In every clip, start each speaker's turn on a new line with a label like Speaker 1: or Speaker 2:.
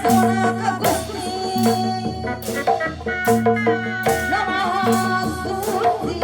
Speaker 1: Pesona ka Gusti Nu Maha Suci.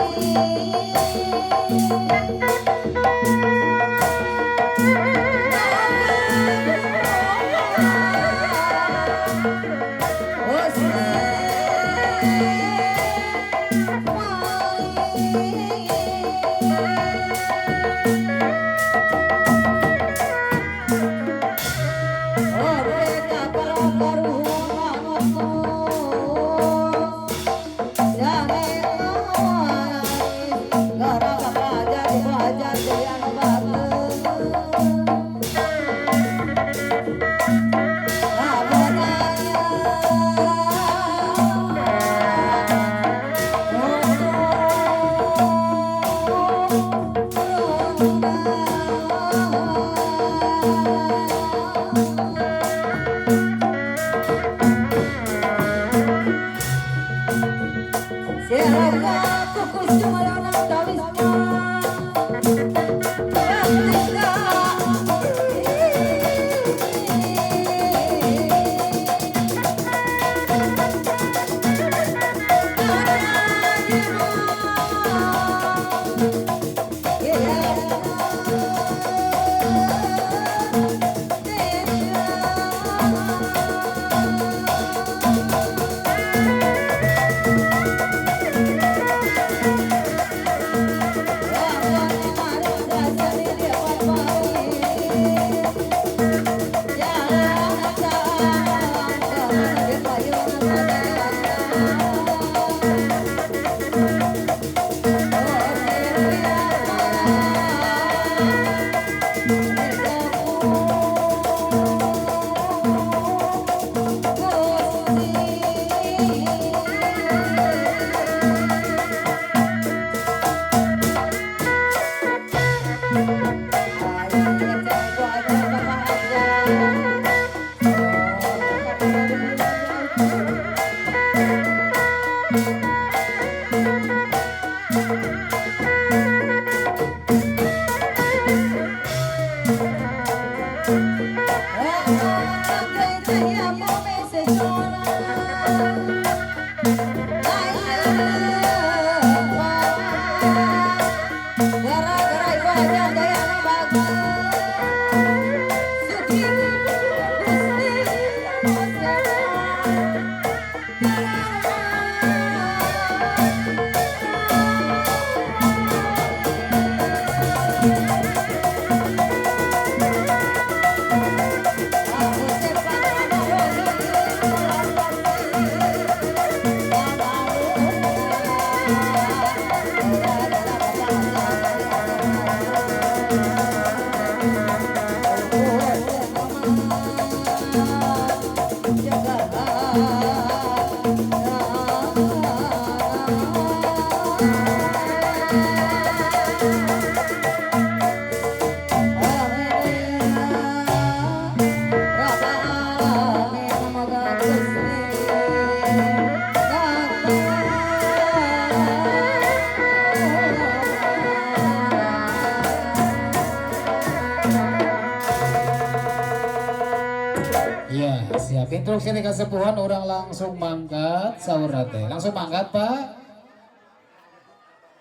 Speaker 2: Ya, siap. Instruksi di kasepuhan orang langsung mangkat sahur teh. Langsung mangkat, Pak.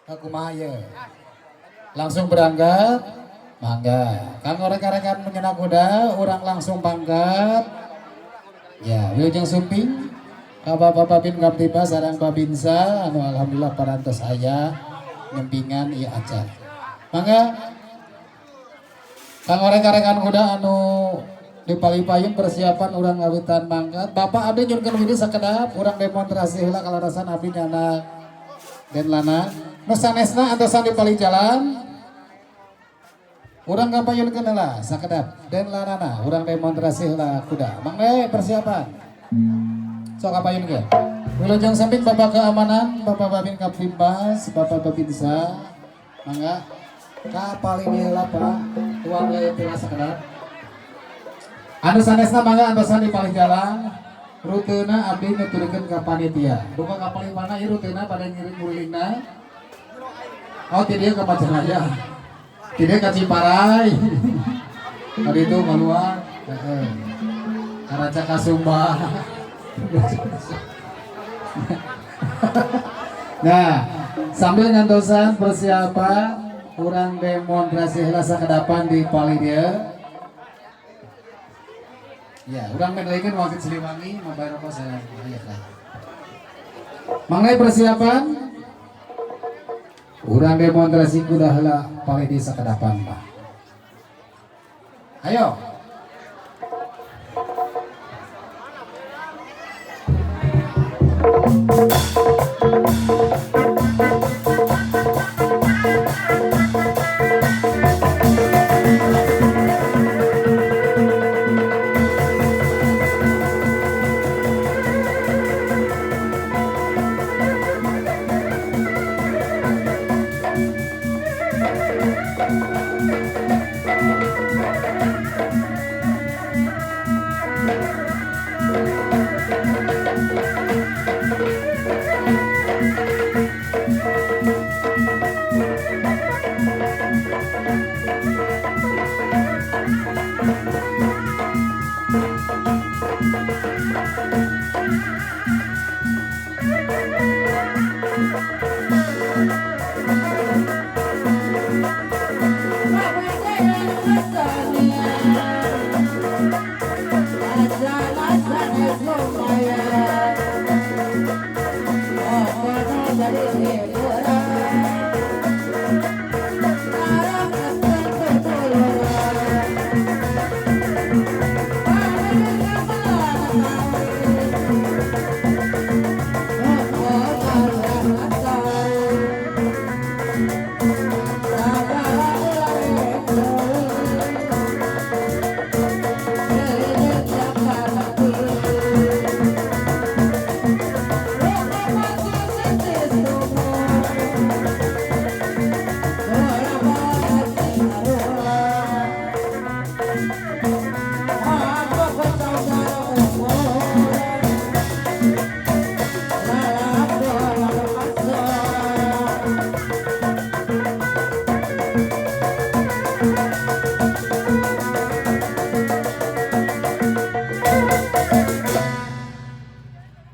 Speaker 2: Aku ya. Langsung berangkat. Mangga. Kanggo rekan-rekan menyenak kuda, orang langsung pangkat. Ya, wilujeng sumping. Ka Bapak Babin Kamtibmas sareng Babinsa anu alhamdulillah parantos aya nyempingan ieu acara. Mangga. Kanggo rekan-rekan kuda anu di palih-payun persiapan urang ngawitan mangkat. Bapak abdi nyurkeun widi sakedap urang demonstrasi heula kalarasan abdi nyana den lana. Nu sanesna antosan di palih jalan. Urang kapayunkeun heula sakedap den lanana urang demonstrasi heula kuda. Mangga persiapan. Sok kapayunkeun. Wilujeng samping Bapak keamanan, Bapak Babin Kamtibmas, Bapak Babinsa. Mangga ka palih heula Pak. Tuang we heula sakedap. Anu sanesna mangga antosan di palih jalan. Rutena abdi nuturkeun ka panitia. Duka ka palih mana ieu rutena pada ngiring ngulilingna? Oh, ti dieu ka Majalaya. Ti dieu ka Ciparai. Tadi itu keluar. Heeh. Karaca Kasumba. Nah, sambil ngantosan persiapan urang demonstrasi heula sakedapan di palih dieu. Ya, urang medalikeun Wangsit Siliwangi mabayar rokok saya. Iya lah. Mengenai persiapan urang demonstrasi kuda heula palih di sakedapan, Pak. Ayo.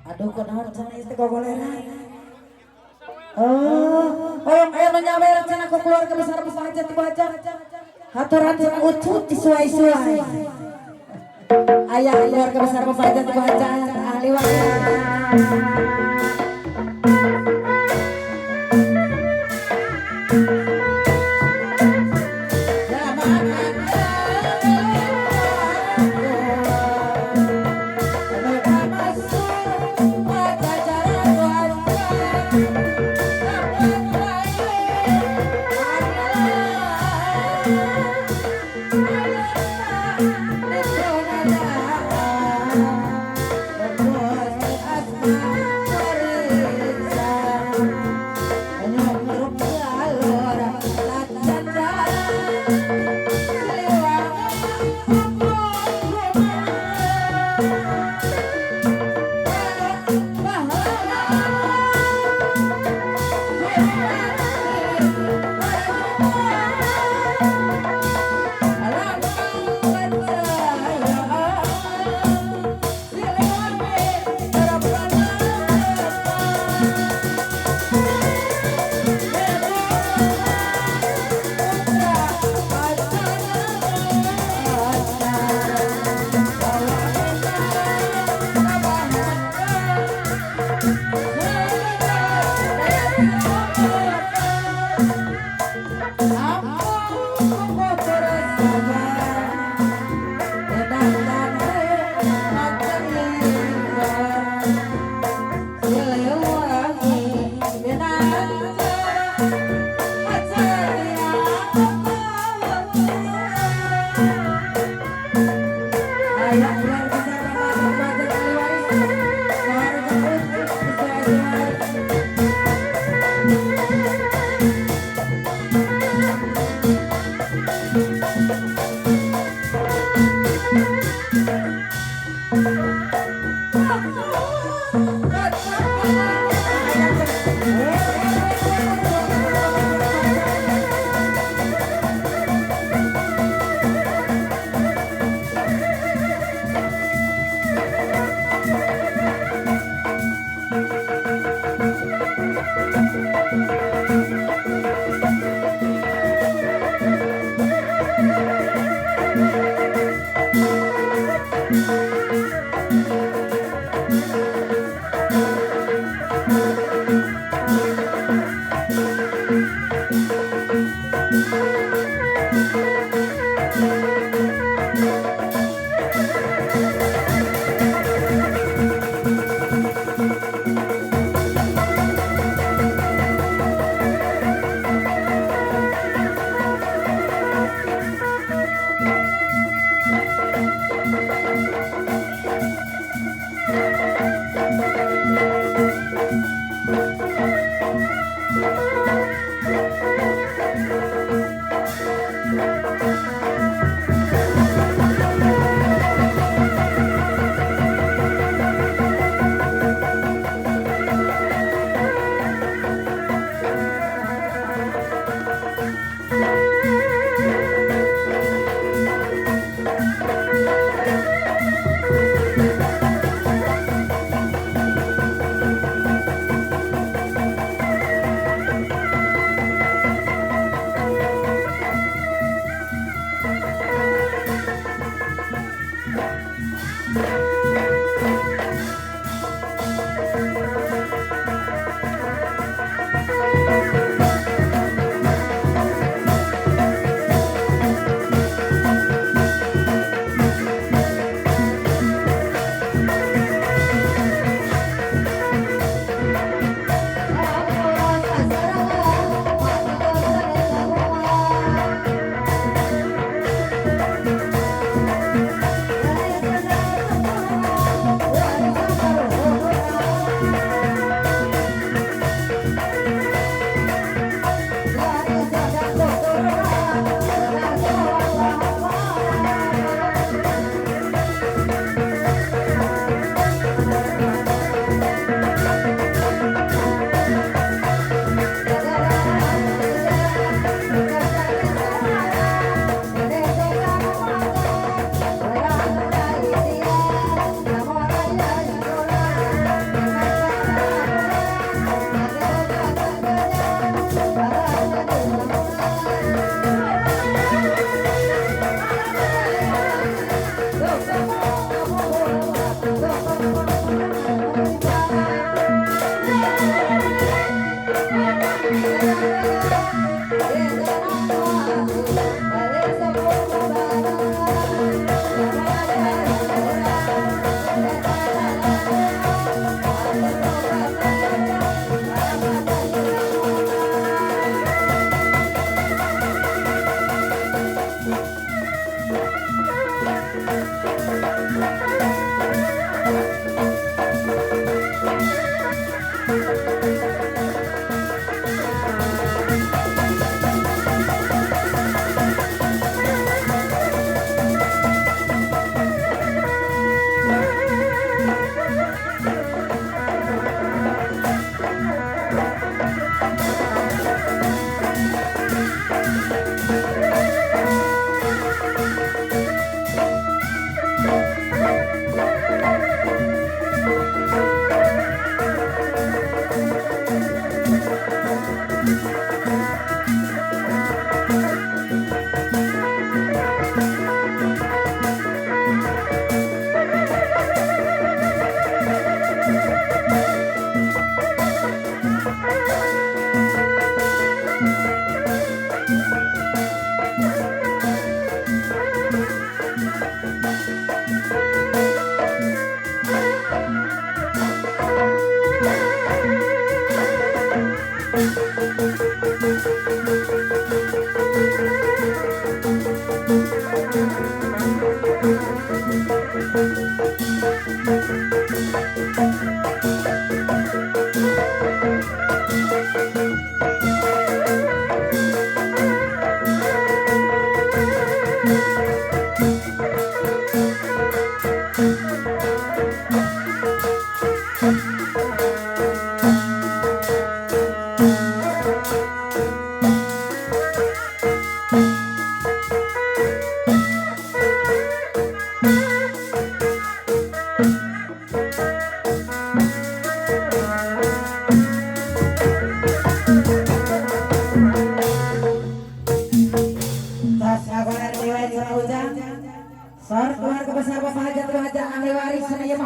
Speaker 1: Aduh, kunaon cenah ieu teh gogoleran. Oh, hoyong aya nu nyawer cenah ku keluarga besar besar aja tiba aja. Haturan cenah ucut disuai-suai. Aya keluarga besar besar aja tiba aja ahli waris.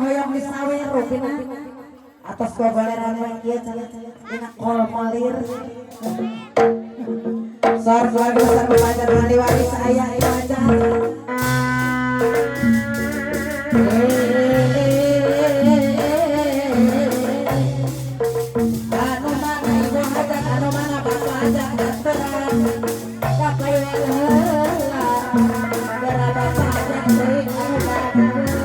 Speaker 1: hoyong disawer rupina atos gogoleran we kieu cenah dina kol molir. Sor keluarga besar Bapak Hajat ahli waris ayah Ibu Hajat. Anu mana Ibu Hajat, anu mana Bapak Hajat aturan kapayun heula gara Bapak Hajat teuing anu bagus.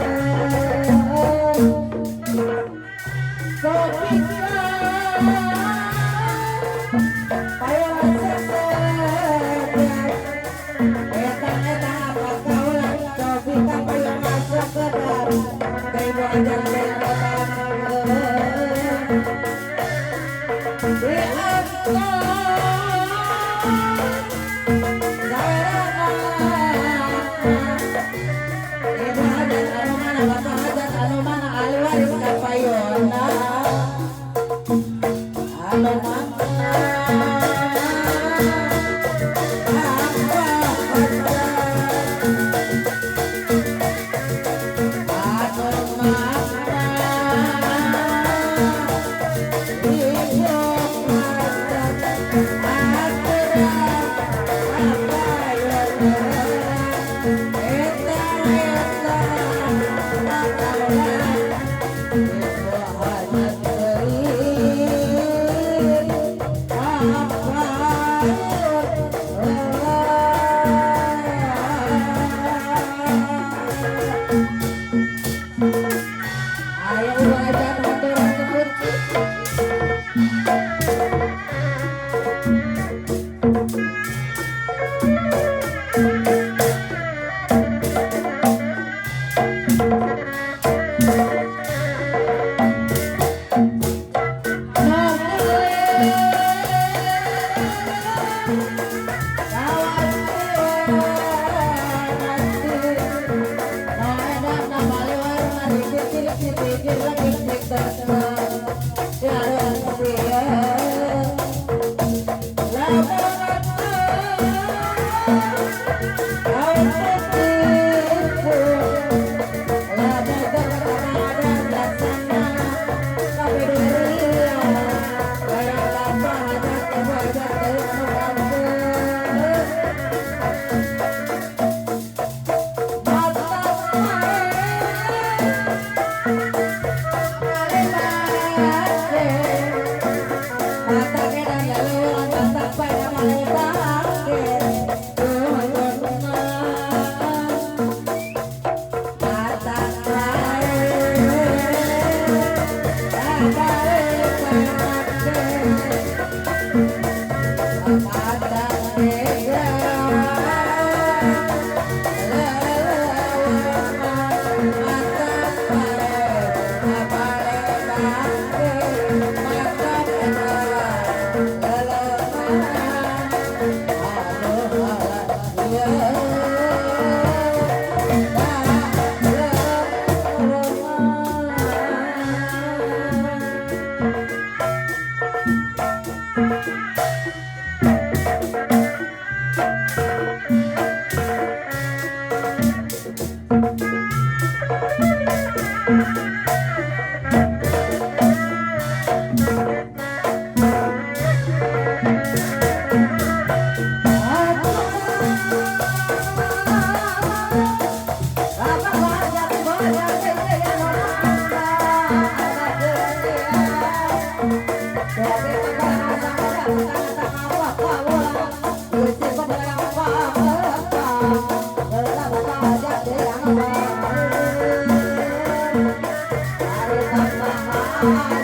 Speaker 3: Bye.